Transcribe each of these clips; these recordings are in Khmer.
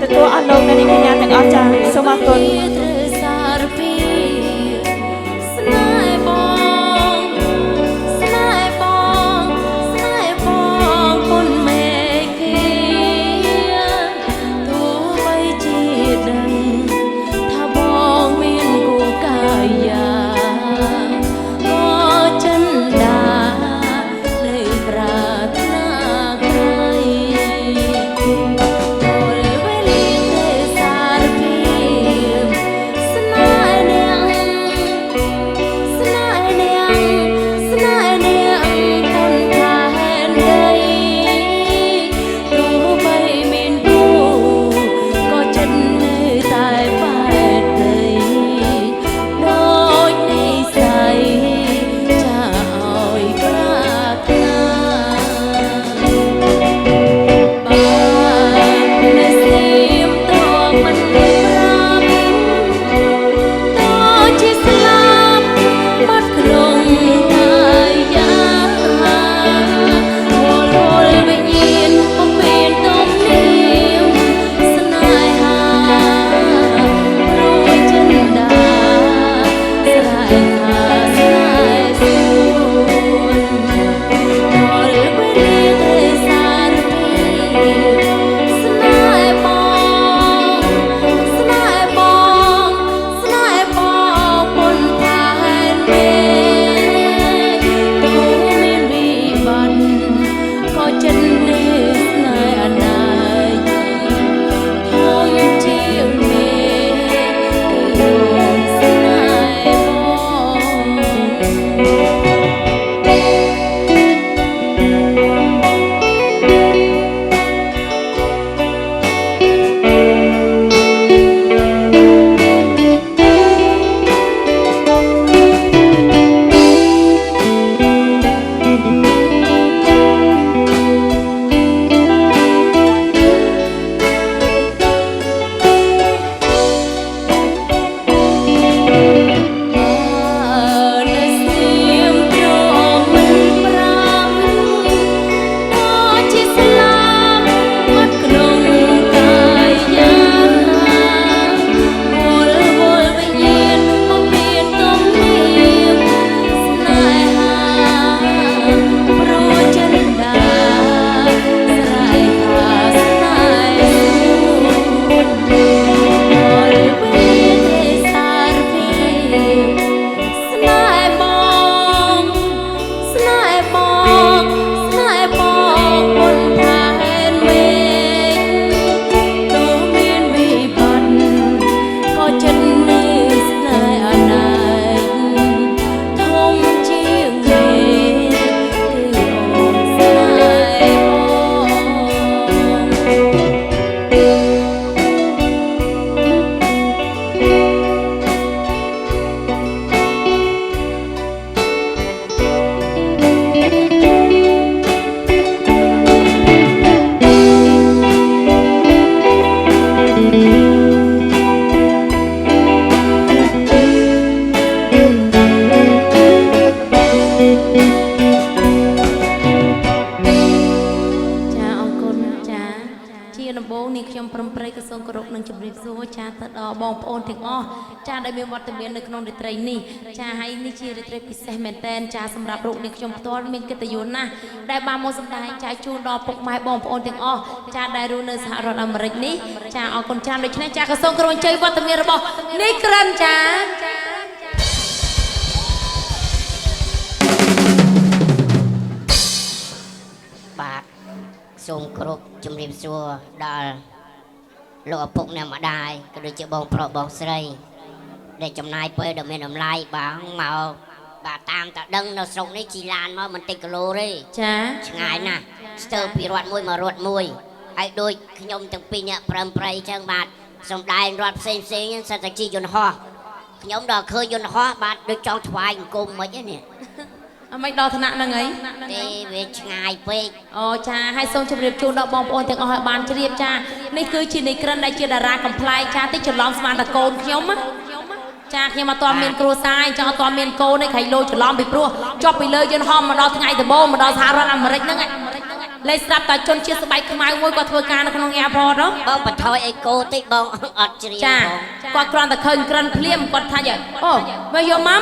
ទទួលអស់លោកអ្នកនាងកញ្ញាទាំងអស់ចាសូមអរគុណ ត្រូវសារភាពស្នេហ៍បងស្នេហ៍បងស្នេហ៍បងពុនមេឃីទោះបីជាដឹងថាបងមានគូកាយាក៏ចិនដានៅប្រាថ្នាក្រៃ ពលវេលាទេសារភាពស្នេហ៍អ្នកស្នេហ៍អ្នកស្នេហ៍អ្នកពុនផែនដីទោះបីមានគូក៏ចិត្តនៅតែបែកដីដូចនិស័យចាឲ្យប្រាថ្នា បើនៅស្ងៀមត្រង់មិនប្រាប់តជាស្លាប់បាត់ក្នុងកាយាវល់វល់វិញ្ញាណបំពេញទំនៀមស្នេហាព្រួយចិនដាស្រែកថាស្នេហ៍សួន ដល់វេលាត្រូវសារភាពស្នេហ៍បងស្នេហ៍បងស្នេហ៍បងពុនផែនមេទោះមានវិបត្តិក៏ចិត្តនៅស្នេហ៍អនាចធំជាងមេគឺអូនស្នេហ៍បង បើនៅស្ងៀមត្រង់មិនប្រាប់ដូចជាស្លាប់បាត់ក្នុងកាយាវល់វល់វិញ្ញាណបំពេញទំនៀមស្នេហាព្រួយចិនដាស្រែកថាស្នេហ៍សួន ដល់វេលាទេសារភាពស្នេហ៍បងស្នេហ៍បងស្នេហ៍បងពុនផែនមេឃទោះមានវិបត្តិក៏ចិត្តនៅស្នេហ៍អនាចធំជាងមេគឺអូនស្នេហ៍បង ចាអរគុណចាជាដំបូងនេះខ្ញុំព្រមព្រៃក៏សូមគោរពនិងជម្រាបសួរចាទៅដល់បងប្អូនទាំងអស់ចាដែលមានវត្តមាននៅក្នុងរាត្រីនេះចាហើយនេះជារាត្រីពិសេសមែនតែនចាសម្រាប់រូបនេះខ្ញុំផ្ទាល់មានកិត្តិយសណាស់ដែលបានមកសម្ដែងចាជូនដល់ពុកម៉ែបងប្អូនទាំងអស់ចាដែលរស់នៅសហរដ្ឋអាមេរិកនេះចាអរគុណច្រើនដូច្នេះចាក៏សូមគោរពអញ្ជើញវត្តមានរបស់នេះក្រិនចា បាទសូមគោរពជំរាបសួរដល់លោកឪពុកអ្នកម្ដាយក៏ដូចជាបងប្រុសបងស្រី ដែលចំណាយពេលដ៏មានតម្លៃបាទមកបាទតាមតដឹងនៅស្រុកនេះជីឡានមកមិនតិចគីឡូទេ ចា ឆ្ងាយណាស់ស្ទើរពីរត់មួយមករត់មួយហើយដូចខ្ញុំទាំងពីរអ្នកប្រឹមប្រៃចឹងបាទសំដែងរត់ផ្សេងផ្សេងហ្នឹងសិតតែជីយន្តហោះខ្ញុំដល់ឃើញយន្តហោះបាទដូចចង់ថ្វាយអង្គមមិនហ្នឹងនេះ អមិនដល់ថ្នាក់ហ្នឹងអី ទេវាឆ្ងាយពេក អូចាហើយសូមជម្រាបជូនដល់បងប្អូនទាំងអស់ឲ្យបានជ្រាបចានេះគឺជានីក្រិនដែលជាតារាកំប្លែងចាតិចច្រឡំស្មានតកូនខ្ញុំណាចាខ្ញុំអត់ទាន់មានគ្រួសារអញ្ចឹងអត់ទាន់មានកូនទេក្រែងលោច្រឡំពីព្រោះជាប់ពីលើយន្តហោះមកដល់ថ្ងៃដំបូងមកដល់សហរដ្ឋអាមេរិកហ្នឹងឯង លេខស្រាប់តែជនជាស្បែកខ្មៅមួយគាត់ធ្វើការនៅក្នុង airport ហ៎ បងបន្ថយអីគោតិចបងអត់ជ្រៀង ចា បង គាត់គ្រាន់តែឃើញក្រិនភ្លាមគាត់ថាយ៉ាងអូមកយកម៉ាំ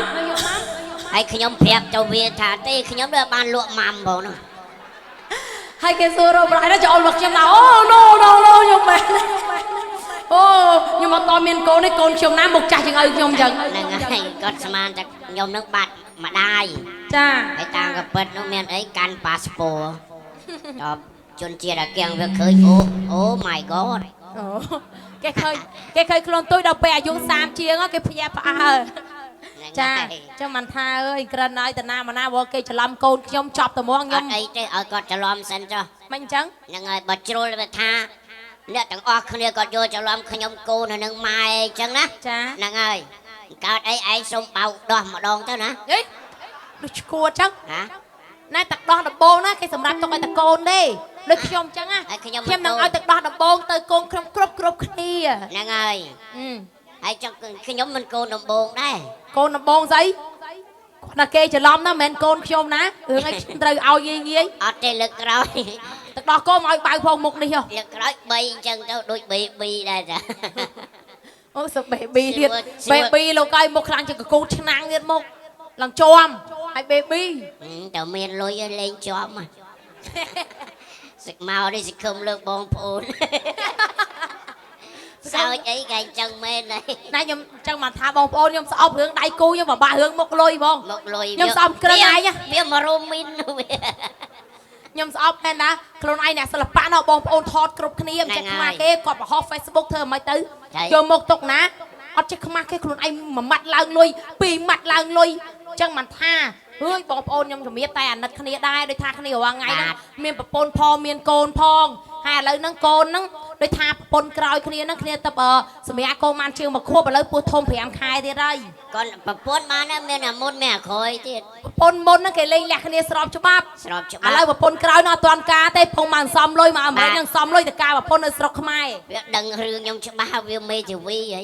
ហើយខ្ញុំប្រាប់ទៅវាថាទេខ្ញុំδενបានលក់ម៉ាំបងនោះ ហើយគេសួររកប្រហែលណាចូលអូនរបស់ខ្ញុំណាអូ no no no ខ្ញុំមែនអូខ្ញុំអត់តមានកូនទេកូនខ្ញុំណាមុខចាស់ជាងឪខ្ញុំអញ្ចឹង ហ្នឹងហើយគាត់ស្មានតែខ្ញុំនឹងបាត់ម្ដាយ ចា ហើយតាមកពិតនោះមានអីកាន់ប៉ាសពតតបជនជាតិអាកៀងវាឃើញអូអូ my god អូគេឃើញគេឃើញខ្លួនទួយដល់ពេលអាយុ30ជាងគេភ្ញាក់ផ្អើល ហ្នឹង ចា ហើយ ចឹងមិនថាអើយក្រិនហើយតាណាមកណាវគេច្រឡំកូនខ្ញុំចប់តែមក អ ខ្ញុំ ត់អីទេឲ្យគាត់ច្រឡំសិនចុះ មិនអញ្ចឹង ហ្នឹងហើយបើជ្រុលវាថាអ្នកទាំងអស់គ្នាគាត់យល់ច្រឡំខ្ញុំកូននៅនឹងម៉ែអញ្ចឹងណា ចា ហ្នឹងហើយកើតអីឯងសុំបោកដោះម្ដងទៅណា ហីដូចឈួតចឹង ហ៎ ណែទឹកដោះដំបងណាគេសម្រាប់ទុកឲ្យតកូនទេដូចខ្ញុំចឹងណា ហើយខ្ញុំ ខ្ញុំនឹងឲ្យទឹកដោះដំបងទៅកូនខ្ញុំគ្រប់គ្រប់គ្នា ហ្នឹងហើយ អឺ ហើយចុះខ្ញុំមិនកូនដំបងដែរ កូនដំបងស្អីគាត់ថាគេច្រឡំណាមិនមែនកូនខ្ញុំណារឿងអីខ្ញុំត្រូវឲ្យងាយងាយ អត់ទេលើកក្រោយ ទឹកដោះគោមកឲ្យបៅផងមុខនេះហ៎ លើកក្រោយ3អញ្ចឹងទៅដូច baby ដែរចា អូសបេប៊ីទៀត ស្រួល បេប៊ីលោកឲ្យមុខខ្លាំងជាងកកូតឆ្នាំងទៀតមុខឡើងជាំហើយបេប៊ី តើមានលុយឲ្យលេងជាប់ហ៎សឹកមកនេះសង្ឃឹមលើកបងប្អូនសើចអីគេអញ្ចឹងមែនហើយ ណែខ្ញុំចឹងមកថាបងប្អូនខ្ញុំស្អប់រឿងដៃគូខ្ញុំពិបាករឿងមុខលុយហ្មង មកលុយ ខ្ញុំស្អប់គ្រឿងឯងហ៎ វាមករមីនវា ខ្ញុំស្អប់មែនណាខ្លួនឯងអ្នកសិល្បៈណោះបងប្អូនថតគ្រប់គ្នាមិនចេះខ្មាស់គេគាត់បង្ហោះ Facebook ធ្វើមិនទៅយកមកទុកណាអត់ចេះខ្មាស់គេខ្លួនឯងមួយម៉ាត់ឡើងលុយពីរម៉ាត់ឡើងលុយចឹងមិនថាអើយបងប្អូនខ្ញុំជំរាបតែអាណិតគ្នាដែរដូចថាគ្នារាល់ថ្ងៃហ្នឹងមានប្រពន្ធផងមានកូនផងហើយឥឡូវហ្នឹងកូនហ្នឹងដូចថាប្រពន្ធក្រោយគ្នាហ្នឹងគ្នាទៅសម្រាប់កូនបានជាងមួយខួបឥឡូវពោះធំ5ខែទៀតហើយ គាត់ប្រពន្ធបានណាមានអាមុនមានអាក្រោយទៀត ប្រពន្ធមុនហ្នឹងគេលេងលះគ្នាស្របច្បាប់ ស្របច្បាប់ ឥឡូវប្រពន្ធក្រោយនោះអត់ទាន់ការទេពងមកសំលុយមកអាមេរិកនឹងសំលុយទៅការប្រពន្ធនៅស្រុកខ្មែរ វាដឹងរឿងខ្ញុំច្បាស់វាមេធាវីហី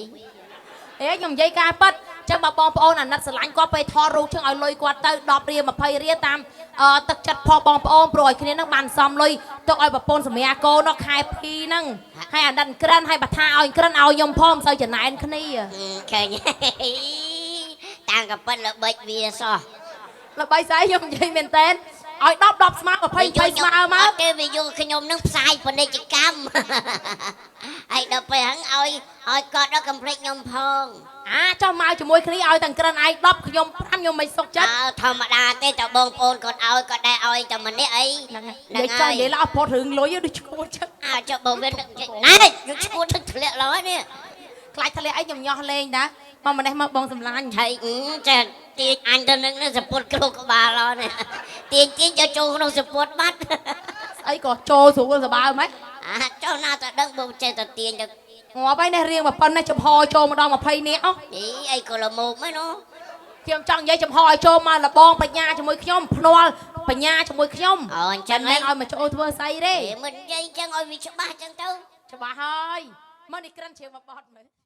អេខ្ញុំនិយាយការប៉ັດចឹងបើបងប្អូនអាណិតស្រឡាញ់គាត់ពេលថតរូបចឹងឲ្យលុយគាត់ទៅ10រៀល20រៀលតាមទឹកចិត្តផងបងប្អូនព្រោះឲ្យគ្នានឹងបានសំលុយទុកឲ្យប្រពន្ធសម្រាប់កូននោះខែភីហ្នឹងហើយអាណិតក្រិនហើយបើថាឲ្យក្រិនឲ្យខ្ញុំផងមិនសូវចំណែនគ្នា ឃើញ តាំងកប៉ិតល្បិចវាសោះ ល្បីស្អីខ្ញុំនិយាយមែនតើឲ្យ10 10ស្មើ20 20ស្មើមក អត់ទេវាយល់ខ្ញុំនឹងផ្សាយពាណិជ្ជកម្ម ហើយដល់ពេលហ្នឹងឲ្យឲ្យគាត់ដល់កំភ្លេចខ្ញុំផង អាចុះមកជាមួយគ្នាឲ្យទាំងក្រិនឯង10ខ្ញុំ5ខ្ញុំមិនសុខចិត្ត អើធម្មតាទេតើបងប្អូនគាត់ឲ្យគាត់ដែរឲ្យតែម្នាក់អី ហ្នឹងហើយនិយាយចង់និយាយឡើយអត់ផុតរឿងលុយដូចឈួតចឹង អើចុះបើវាណែយកឈួតទៅធ្លាក់ឡើយនេះ ខ្លាចធ្លាក់អីខ្ញុំញាស់លេងតាមកម្នេះមកបងសម្លាញ់ ថៃចេះទាញអញទៅនឹងសពុតគ្រប់ក្បាលឡើយនេះទាញទាញចូលចូលក្នុងសពុតបាត់ ស្អីក៏ចូលស្រួលសបើម៉េច អាចុះណាតើដឹងបើចេះតែទាញទៅ ងាប់ហើយនេះរៀងមកប៉ុណ្ណេះចំហចូលមកដល់20នាក់អូ អីអីក៏ល្មមហ្នឹងណូ ខ្ញុំចង់និយាយចំហឲ្យចូលមកលបងបញ្ញាជាមួយខ្ញុំភ្នាល់បញ្ញាជាមួយខ្ញុំ អូអញ្ចឹង មិនមែនឲ្យមកចូលធ្វើស្អីទេ មិននិយាយអញ្ចឹងឲ្យវាច្បាស់អញ្ចឹងទៅ ច្បាស់ហើយមកនេះក្រិនជ្រាវមកបត់មើល